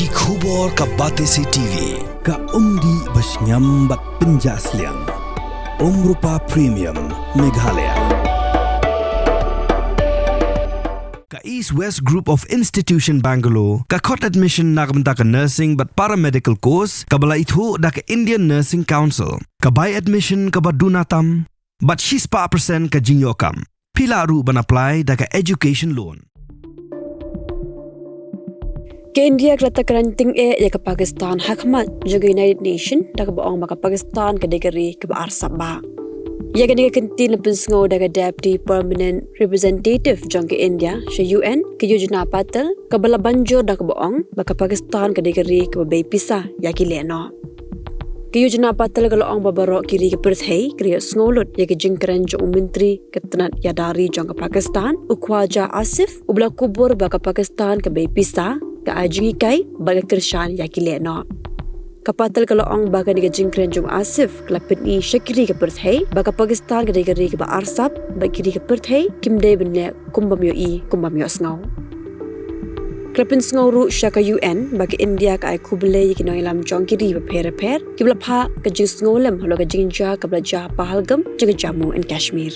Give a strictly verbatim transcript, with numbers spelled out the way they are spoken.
Ki khubor ka Batesi T V, ka umdih ba shngiam bad pynjah sliang. Umrupa Premium, Meghalaya. Ka East West Group of Institution Bangalore ka khot admission na ka bynta ka nursing bad paramedical course kaba la ithuh da ka Indian Nursing Council. Ka bai admission kaba duna tam bad shispah percent ka jingïoh kam. Phi lah ruh ban apply da ka education loan. Ka India ka la takren tyngeh ïa ka Pakistan ha khmat jong ka United Nation da kaba ong ba ka Pakistan ka dei ka ri kaba arsap bha. Ïa kane ka kyntien la pynsngew da ka Deputy Permanent Representative jong ka India sha U N, ka Yojana Patel, kaba la ban jur da kaba ong ba ka Pakistan ka dei ka ri kaba bei pisa ïa ki lehnoh. Ka Yojana Patel ka la ong ba baroh ki ri ka pyrthei ki la ïohsngew lut ïa ka jingkren jong u Myntri ka tnat ïada ri jong ka Pakistan, u Khwaja Asif, uba la kubur ba ka Pakistan ka bei pisa, ka ai jinghikai bad ka kyrshan ïa ki lehnoh. Ka Patel ka la ong ba kane ka jingkren jong u Asif ka la pyni sha ki ri ka pyrthei ba ka Pakistan ka dei ka ri kaba arsap bad ki ri ka pyrthei kim dei ban leh kum bym ïohi kum bym ïohsngew. Ka la pynsngew ruh sha ka U N ba ka India ka ai khublei ïa ki nongïalam jong ki ri bapher bapher kiba la phah ka jingsngewlem halor ka jingjia kaba la jia ha Pahalgam jong ka Jammu and Kashmir.